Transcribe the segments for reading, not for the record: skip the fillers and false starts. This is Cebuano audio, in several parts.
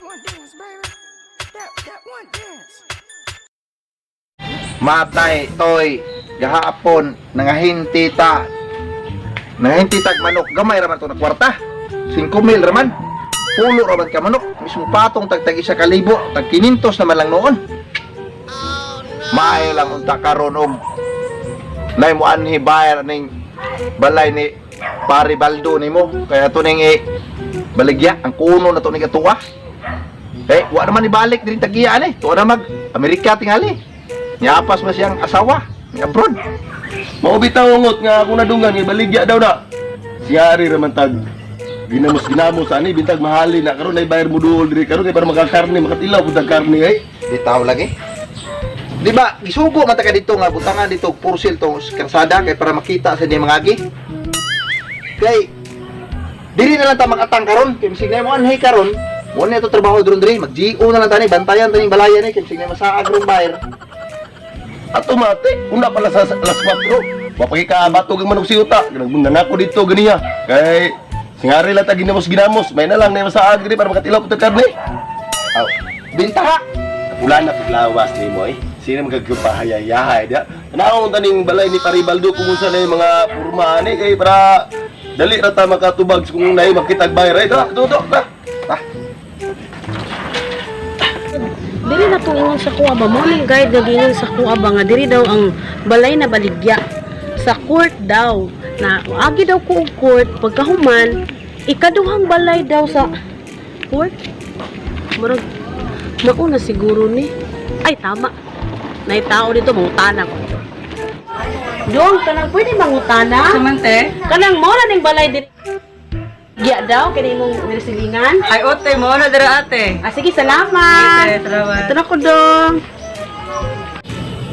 One dance, baby. That one dance. Matay, toy, gahapon, nangahinti ta. Nangahinti tag manok, gamay raman to na kwarta. 5 mil raman. Pulo raman ka manok, mismo patong tag tag 1,000, tag 500 naman lang noon. Maayo lang unta karon og nay mo anhi bayar ning balay ni Pare Baldo nimo kaya to ning baligya ang kuno na to ni katuwa. Eh, wa naman ibalik diri tagiya ani. Tuwa na mag Amerika tingali. Niapas ba siyang asawa? Ni abroad. Mao bitaw ngot nga ako nadungan ibaligya daw na. Siyari raman tag ginamos ginamos ani bintag mahali na karon ay bayar mo duol diri karon kay para makakarne makatilaw pud ang karne ay. Bitaw lagi. Di ba, gisugo man ta ka dito nga butangan dito og pursil tong kalsada kay para makita sa di mga agi. Kay diri na lang ta magatang karon kay bisig na mo anhi karon. Mo na to trabaho dron diri, mag GO na lang tani, bantayan tani balayan ni kay bisig na masaag ron bayar. Automatic una pala sa alas 4. Wa pa kay kabatog ang manok siyuta. Ginagbunda na ako dito ganiya. Kay singari lang tag ginamos ginamos may na lang na masaag diri para makatilaw pud ang karne. Aw, bintaha. Wala na paglawas nimo eh. Sino magkagpahayayahay dia? Tanaw taning balay ni Paribaldo kung unsa na yung mga porma ani kay para dali ra ta makatubag kung naay makitag bayar ay do do do. Ah, Diri na tuingon sa kuha ba? Mo ning guide nga giingon sa kuha ba nga diri daw ang balay na baligya sa court daw na agi daw ko og court pagkahuman ikaduhang balay daw sa court. Murag mauna siguro ni. Ay, tama, nay tao dito, mangutana ko dong. Kanang pwede mangutana? Samante? Kanang mo na ning balay diri Gya daw kini imong nilisilingan. Ay, ote mo na dira, ate. Ah, sige, salamat. Sige, salamat. Ito na ko dong.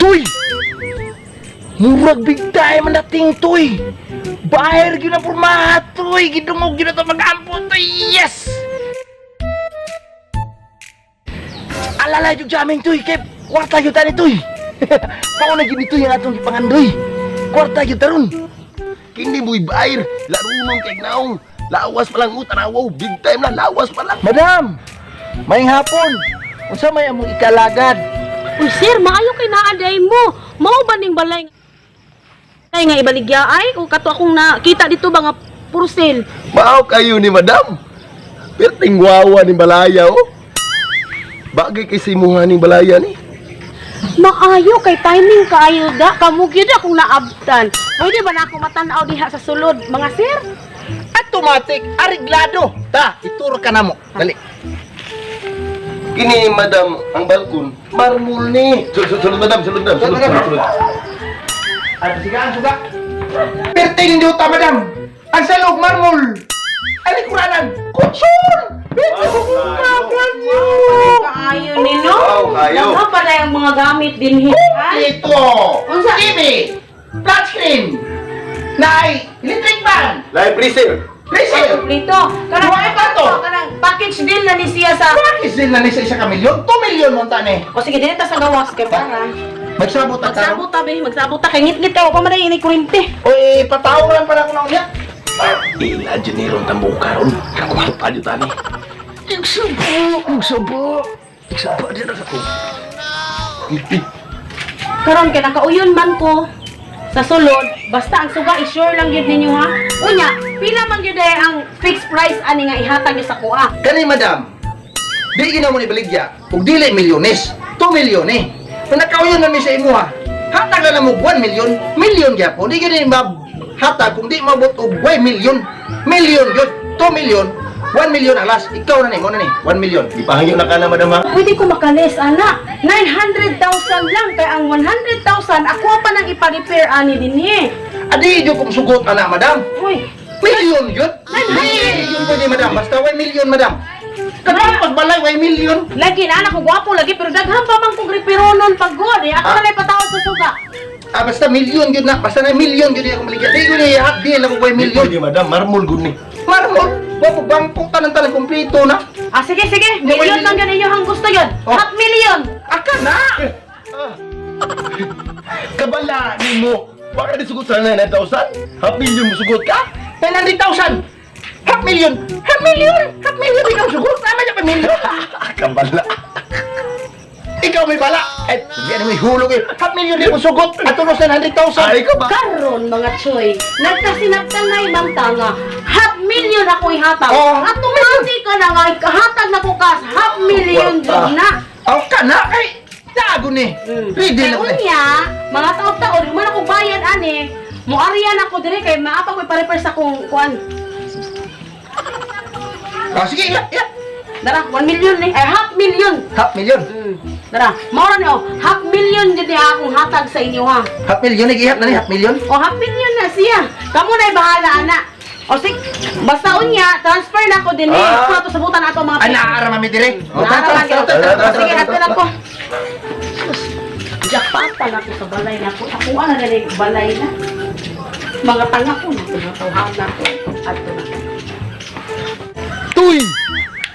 Tuy! Murag big time man dating, tuy! Bayar gyud ang pormaha, tuy! Gidungog gyud na to mag-ampo, tuy! Yes! Alala yung jamming, tuy! Kay kwarta gyud tani, tuy! Pauna gyud ito yung atong gipangandoy! Kwarta gyud taron! Kini mo'y bayar larunon kay naong. Lawas pa lang tanawaw big time na lawas pa lang. Madam! Maayong hapon! Unsa may among ikalagad? Uy, sir, maayo kay naaday mo. Mao ba ning balay ay nga ibaligya ay o kato akong nakita dito ba nga purcell? Mao kayo ni madam. Perting wawa ni balaya oh. Bagay kay sa imuha ning balaya ni. Maayo kay timing kaayo da kamo gyud akong naabtan. Pwede ba na ako matan-aw diha sa sulod, mga sir? Automatic! Ariglado! Ta, ituro ka na mo. Dali. Kini madam ang balkon marmol ni. Sulod sulod madam, sulod madam, sulod sulod. Sulod. Ay, siga ang suga. Perting duta, madam. Ang salog, marmol. Ay, kuranan. Kutsun! Brand new! Kaayo ni no. Wow, kaayo. Daghan pa na yung mga gamit dinhi. Ito! Unsa? TV! Flat screen! Naay! Electric fan! Live freezer. Freezer! Dito. Kanang Duha pa to. Kanang package deal na ni siya sa Bakit din na ni sa 1 ka milyon? 2 milyon mo tani. O sige, dinhi ta sa gawas kay para. Magsabot ang karon. Magsabot ta be, magsabot ta kay ngitngit ka pa man ini kuryente. Oy, patawran pala ko na unya. Ila Janeiro ang tambo karon. Kwarta jud tani. Igsubo! Igsubo! Igsubo din ako. Karon kay nakauyon man ko sa sulod, basta ang suga i-sure lang gyud ninyo ha. Unya, pila man gyud eh ang fixed price ani nga ihatag niyo sa kuha? Kani madam, di gina mo ni baligya ug dili milyones, 2 milyon eh. Kung nakauyon na mi sa imuha, hatag na mo 1 million, million gyapon. Di gyud ni hatag kung di maabot og 1 million. Million gyud, 2 million, 1 million alas. Ikaw na ni, mo na ni, 1 million. Gipahangyo na ka na madam ha. Pwede ko makalis ana. 900,000 lang kay ang 100,000 ako pa nang ipa-repair ani dinhi. Adi jud kong sugot ana madam. Uy, Million gyud. Million pwede madam, basta 1 million madam. Katong pagbalay 1 million. Lagi na anak ko gwapo lagi pero daghan pa man kog reperonon pag god eh. Ako Ah. na lang patawad sa suga. Ah, basta million gyud na, basta na million gyud akong baligya. Di gyud ni hot deal ako 1 million. Pwede madam, marmol gud ni. Marmol, wa po bangpok tanan-tanan kumpleto na. Ah, sige sige, Hindi, million 1 lang gyud inyo ang gusto yun. Oh. Half million. Aka na! Kabala nimo. Baka di sugot sa 9,000. Half million mo sugot ka? 900,000! Half million! Half million! Half million ikaw sugot! Tama niya pa million! bala. Ikaw may bala. Eh, sabihan mo hulog eh. Half million di mo sugot. Ato no 900,000. Ay ka ba? Karon mga choy, nagkasinagtanay mang tanga. Half million ako ihatag. Oh. Automatic ka na nga hatag na ko kas half million Kwarta. jud na. Aw ka na kay tago ni. Ready na ko Kay ni. unya, mga taon-taon, man ako bayad ani. Moariyan ako dire kay maapa ko iparefer sa kong kuan. Oh, sige, iya, iya. Dara, 1 million ni. Ay, half million. Half million. Dara, mao ra ni oh, half million jud ni akong hatag sa inyo ha. Half million ni gihap na ni half million. O half million na siya. Kamo na bahala ana. O sig, basta unya, transfer na ako din eh. Ah. Ato sabutan ato mga Ay naara mami dire. Oh, Naara tara, lang tara, yun. tara, tara, tara, Sige, tara, ato na ko. Jakpata na ko sa balay na ko. Ako na rin balay na. Mga tanga ko na tinatawhan na ko. Ato na. Tuy!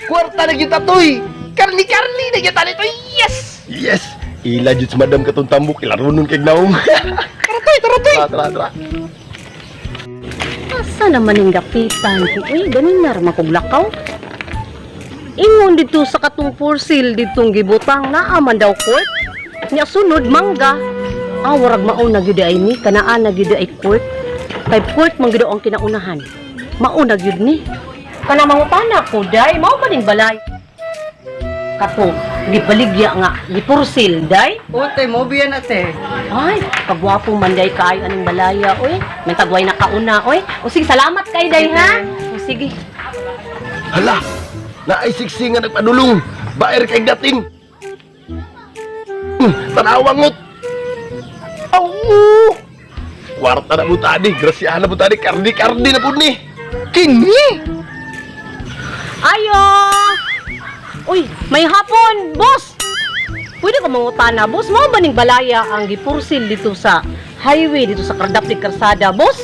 Kwarta na kita, tuy! Karni, karni na kita nito. Yes! Yes! Ila jud si madam katong tambok ilaronon kay naong. Tara, tuy, tara, tuy! Tara, tara, tara. Asa naman yung dapitan? Uy, ganun na ramang kong lakaw. Ingon dito sa katong porcel ditong gibutang naaman daw court. Nya sunod mangga. Ah, warag mauna gyud ay ni kanaan na gyud ay court. Kay court man gyud ang kinaunahan. Mauna gyud ni. Kana mangutana ko day, mao ba ning balay? Kato, gibaligya nga, gipursil day. Ote, mo biyan ate. Ay, kagwapo man day kaayo aning balaya, oy. May tagway na kauna, oy. O sige, salamat kay day ha. O sige. Hala! Naay siksi nga nagpadulong. Baer kay dating. Tanawangot. Aw! Kwarta na po tadi, grasyahan na po tadi, kardi-kardi na po ni. Kini! Ayo! Uy, may hapon, boss! Pwede ka mangutana, boss. Mao ba ning balaya ang gipursil dito sa highway, dito sa Kardaplig Karsada, boss?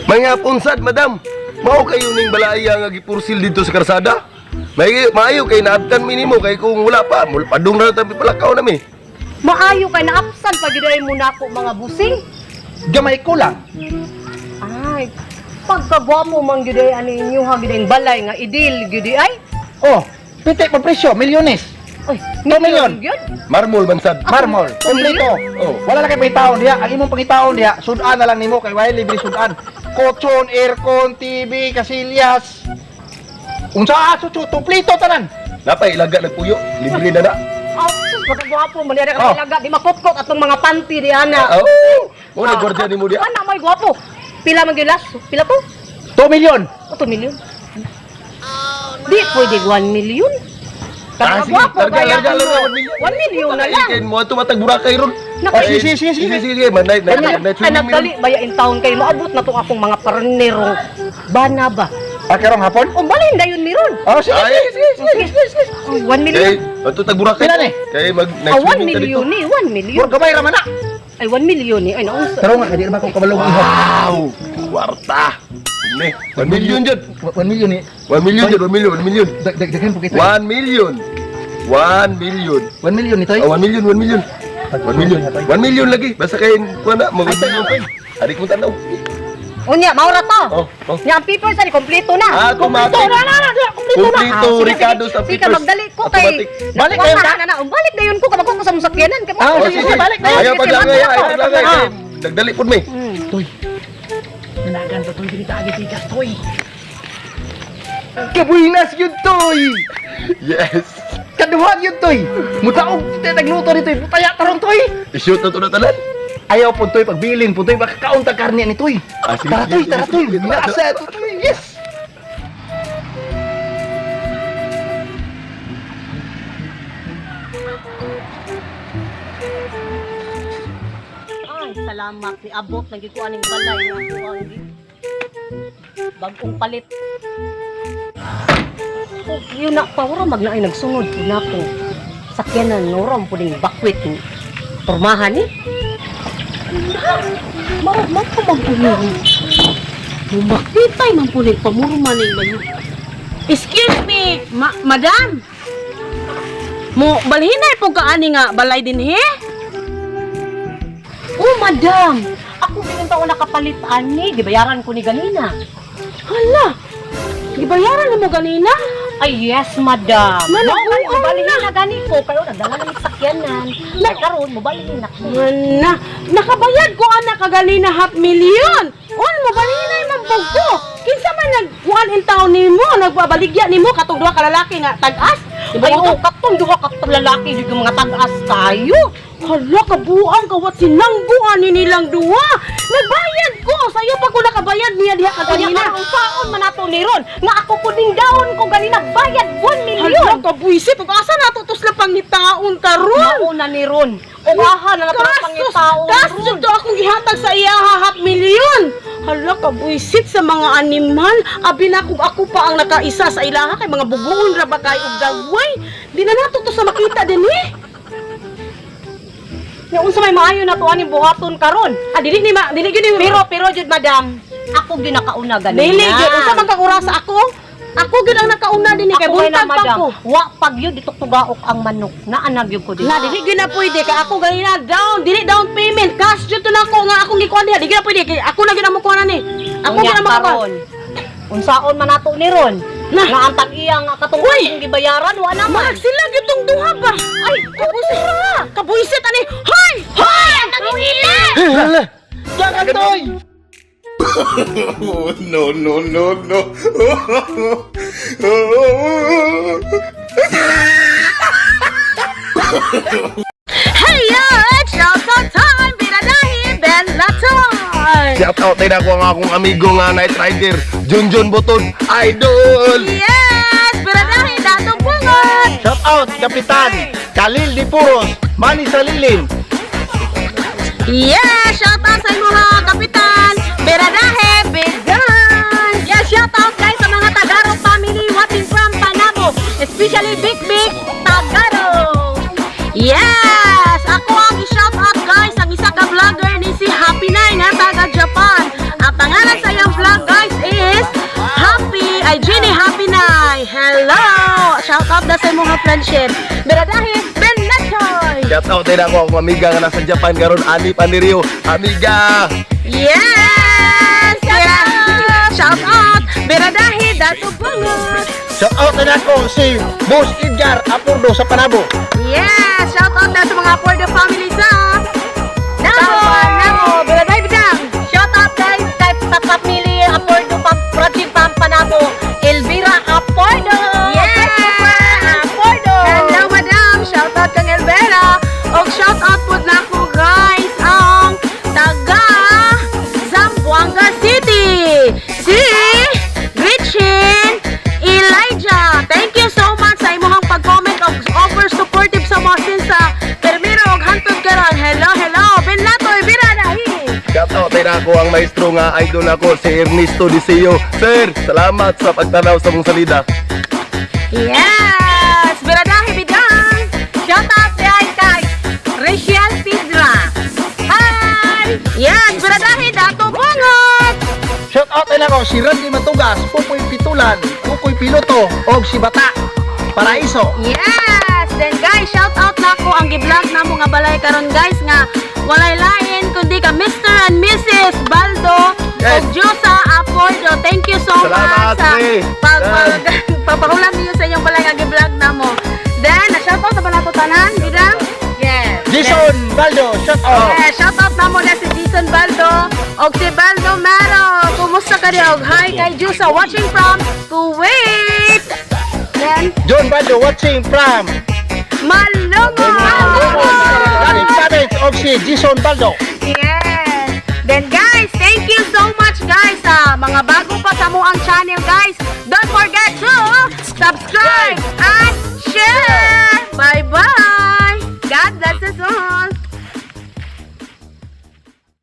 May hapon sad, madam. Mao kayo ning balaya nga gipursil dito sa karsada. May maayo kay naabtan mi nimo kay kung wala pa, mulpadong na tabi palakaw nami. Maayo kay naapsan pag giday mo nako mga busing. Gamay ko lang. Ay, pagkagwapo man gyud ay ani inyo ha gyud ang balay nga idil gyud ay. Oh, piti pa presyo, milyones. Uy, Two million. gyud. Marmol man sad. Marmol, kompleto. Oh. Wala na kay pangitaon diha. Ang imong pangitaon diha, sudan na lang nimo kay way libre sudan. Kotson, aircon, TV, kasilyas. Unsa aso chu, kompleto tanan. Napay ilaga nagpuyo, libre na na. Oh, sus, pagkagwapo man diri Oh. ka ilaga, di makutkot atong mga panty di ana. Oh, mo na gwardiya nimo diha. Ana may gwapo. Pila man gyud last? Pila to? 2 million. 2 million. Di pwede 1 million. Ah, sige, Kagwapo larga, kaya larga, ano? larga, 1 million. 1 million na lang. Kay mo ato matag Boracay ron. Naku. Ay, sige, sige, sige, sige, sige, man night, night, night, Ay, nagdali ba ya in town kay moabot na to akong mga parnero. Bana ba? Ah, karong hapon? O balhin dayon ni ron. Oh, sige, Ay. sige, sige, sige, sige, sige. Oh, 1 million. Kay ato tag Boracay. Pila ni? Kay mag night Ah, 1 swimming ta dito. million ni, 1 million. Murag gamay ra man na. Ay, 1 million ni. Ay, naunsa. Pero nga kay di ra ba ko kabalog iho. Wow! Kwarta. Ne, 1 million jud. 1 million ni. 1 million jud, 1 million, 1 million. Daghan po kita. 1 million. 1 million. 1 million ni toy. Oh, 1 million, 1 million. 1 million. 1 million lagi. Basta kay kuan na, mag 1 million pa. Ari ko tanaw. Unya, maura to. Oh, oh. Nya ang papers ani kompleto na. Ah, Kompleto automatic. na na na, diya, kompleto na. Kompleto, Ah, sige, Ricardo sige. sa Sige, papers. magdali ko kay. Automatic. Balik kayo na. Na, na, balik dayon ko kabako ko sa mong sakyanan. Kay mo. Ah, Oh, sige, sige, balik na. Ayaw paglangay, Sige, ayaw paglangay. Ah. Kay Nagdali pud mi. Toy. Nanagan to toy dili ta agi tigas toy. Kabuhinas yun toy. Yes. Kaduha yun toy. Mutaog kita nagluto dito. Putaya tarong toy. I-shoot na to na tanan. Ayaw po toy pagbilin po toy baka kaunta karne ni toy. Ah, sige, Tara sige, toy, sige, tara sige, toy. sige, tara. Nasa ito toy. Yes. Ay, salamat ni abot lagi ko aning balay nga ako ang bagong palit. Oh, yun na pa ora magnaay nagsunod po na ko. Sakyanan norom po ning bakwit ni. Pormahan ni. Mao mao ko magpuno. Bumakitay man po ning pamurma ning bayo. Excuse me, ma madam. Mo balhinay po ka ani nga balay dinhi? Oh, madam! Ako din taon nakapalit ani, gibayaran ko ni ganina. Hala! Gibayaran na mo ganina? Ay, yes, madam. Na, Mao nabuang gani, mobalhin na. na gani ko. Kayo, nagdala na mig sakyanan. Ay, karon, mobalhin na ko. Ana, nakabayad ko ana kaganina half million. On mo balhin na imong ko. Kinsa man nagkuan in taon nimo, nagbabaligya nimo katong duha ka lalaki nga tag-as? Ay, oh, katong duha katong lalaki, jud yung mga tag-as kayo. Hala, kabuang kawat sinangguan ni nilang duha. Nagbayad ko, sayo pa ko nakabayad niya diha Kanya kaganina. karon saon man ato ni ron nga ako kuning daon ko ganina bayad 1 Hala, million. kabuisit. Ug asa na to sila pangitaon karon? Mao na ni ron. Ug aha na nato Gastos, pangitaon gastos ron. to akong gihatag sa iya ha, half million. Hala, kabuisit sa mga animal. Abi na kung ako pa ang nakaisa sa ilaha kay mga bubuon ra ba kay og dagway. Di na nato to sa makita din eh. Nya unsa may maayo na to aning buhaton karon? Ah, dili ni ma, dili gyud ni Pero pero jud madam, ako gyud nakauna ganina. Dili gyud unsa man kang orasa ako? Ako gyud ang nakauna din eh, kay Ako kay na buntag pa madam. ko. Wa pag yun ditutugaok ang manok. Naanag yun ko din. Na dili gyud na pwede kay ako ganina down, dili down payment, cash jud to nako nga akong gikuan diha. Dili gyud na pwede kay ako na gyud ang mukuha ni. Ako gyud ang makuha. Unsaon man nato ni ron? Na. Nga ang tag-iya nga katong Uy! akong gibayaran wa naman. Marag sila gyud tong duha ba? Ay, kabuisit. Kabuisit ani. Hoy! Hoy! Ang tagila! Hala! Kakantoy! No, no, no, no. Hey yo, it's shout out time. Biradahi Bella time. Shout out din ako ang akong amigo nga Night Rider, Junjun Butod, Idol! Yes, biradahi Datong Bungot. Shout out Kapitan Khalil Di Puros, Manny Salilin. Yes, shout out sa imo ha, Kapitan. Biradahi Bigan. Yes, shout out guys sa mga Tagaro family watching from Panabo, especially Big Big Tagaro. Yes! Ako ang i-shout out guys ang isa ka vlogger ni si Happy Nine nga taga Japan. Ang pangalan sa iyang vlog guys is Happy ay Jenny Happy Nine. Hello! Shout out na sa imong friendship. Beradahi Ben Nachoy. Shout out din ako akong amiga nga nasa Japan karon, Ani Panirio. Amiga! Yes! Yes! Shout out! Beradahi Dato Bungot. Shout out din ako si Boss Edgar Apurdo sa Panabo. Yes! Shout out na sa mga Pordo family sa Namo! Namo! Beradahi Bidang! Shout out guys kay sa family Apordo Pam Project Pam Panabo, Elvira Apordo. Yes! Apordo. Hello, madam! Shout out kang Elvera! Og shout out po na ako, guys, ang taga Zamboanga City! Si Gretchen Elijah! Thank you so much sa imong pag-comment og over supportive sa mga since sa Permiro og hantod karon. Hello, hello! Ben Latoy, bira dahi! Shout out din ako ang maestro nga idol ako si Ernesto Diceo. Sir, salamat sa pagtanaw sa mong salida. Yes! Bira dahi, bidang! Shout out guys kay Rachel Pidra. Hi! Yes! Bira dahi, Dato Bungot! Shout out din ako si Randy Matugas, Pupoy Pitulan, Pupoy Piloto og si Bata Paraiso. Yes! Then guys, shout out na ako ang gi-vlog na mo nga balay karon guys nga walay lain kundi ka Mr. and Mrs. Baldo Yes. ug Diyosa Apordo. Thank you so Salamat, much sa pre. pag, pag papahulam niyo sa inyong balay nga gi-vlog na mo. Then, na shout out na ba nato tanan, bidang? Yes. Jason Baldo, shout out. Yeah, shout out na mo na si Jason Baldo og si Baldo Maro. Kumusta ka og hi kay Diyosa watching from Kuwait. Then, John Baldo watching from Malungon! Dani Province og si Jason Baldo. Yes! Then guys, thank you so much guys sa mga bago pa sa mo ang channel guys. Don't forget to subscribe and share!